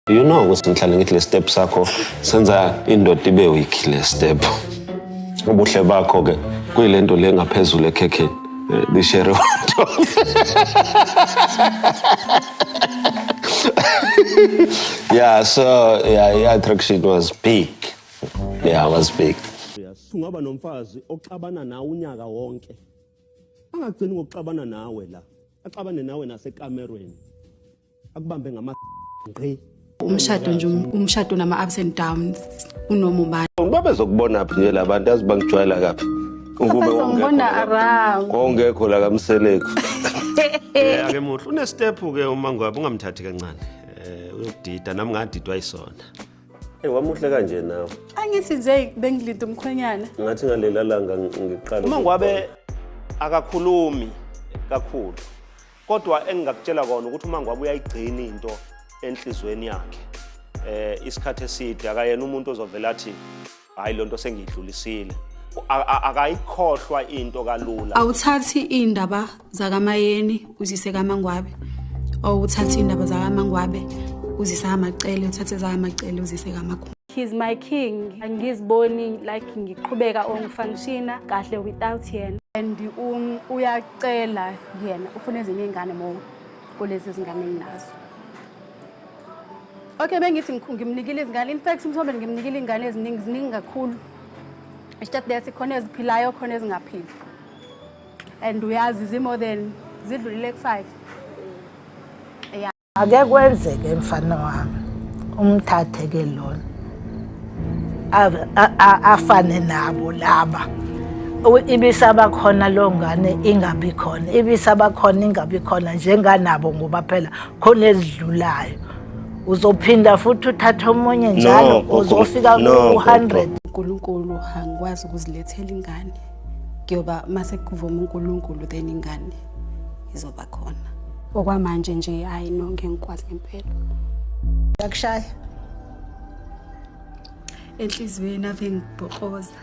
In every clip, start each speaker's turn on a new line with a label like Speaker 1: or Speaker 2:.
Speaker 1: You know ukuthi ngihlale ngithi le step sakho senza indoda ibe weak, le step. Ubuhle bakho ke kuyilento le ngaphezulu ekhekheni. Lishere. Yeah, so yeah, attraction was big. Yeah, was big.
Speaker 2: Ungaba nomfazi oxabana nawe unyaka wonke. Angagcini ngokuxabana nawe la. Axabane nawe nasekamerweni. Akubambe ngama ngqi.
Speaker 3: Umshado nje, umshado nama ups and downs unoma ubani.
Speaker 1: Babezokubona phi nje labantu, azi bangijwayela kaphi. Ukube
Speaker 3: Bazongibona around.
Speaker 1: Kongekho la kaMseleku.
Speaker 2: Ake muhle une step ke uma ngwabe ungamthathi kancane. Uyokudida nami ngadidwa isona.
Speaker 1: Hey, wamuhle kanje nawe.
Speaker 3: Angithi nje bengilinda umkhwenyana.
Speaker 1: Ngathi ngalela langa ngiqala.
Speaker 2: Uma ngwabe akakhulumi kakhulu. Kodwa engingakutshela kona ukuthi uma ngwabe uyayigcina into enhlizweni yakhe. Isikhathi eside akayena umuntu ozovela athi hayi lonto sengiyidlulisile. Akayikhohlwa into kalula.
Speaker 3: Awuthathi indaba zakaMayeni uzise kaMangwabe. Awuthathi indaba zakaMangwabe uzise kaMacele, uthathe zakaMacele uzise kaMakhumalo. He's my king. Angiziboni like ngiqhubeka or ngifunctiona kahle without yena. And uyacela yena ufuna ezinye izingane more kulezi zingane enginazo. Okay, bengithi ngimnikile izingane. In fact, umthombe ngimnikile izingane eziningi, ziningi kakhulu. It's just that khona eziphilayo, khona ezingaphili. And uyazi zi more than zidlulile ku-5. Yeah.
Speaker 4: Ake kwenzeke mfana wami umthathe ke lona afane nabo laba, ibisaba khona lo ngane ingabi khona, ibisaba khona ingabi khona njenganabo, ngoba phela khona ezidlulayo uzophinda futhi uthathe omunye njalo uzofika ku-100.
Speaker 3: uNkulunkulu angikwazi ukuzilethela ingane, kuyoba mase kuvuma uNkulunkulu then ingane izoba khona. Okwamanje nje hayi no, ngeke ngikwazi ngempela.
Speaker 4: Yakushaya
Speaker 3: enhliziyweni ave ngibhokoza.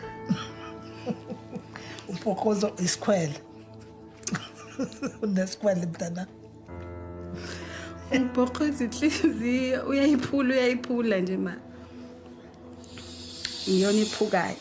Speaker 4: Ubhokozo isikhwele, unesikhwele mntana.
Speaker 3: Ubhokoza inhliziyo, uyayiphula, uyayiphula nje ma, iyona iphukayo.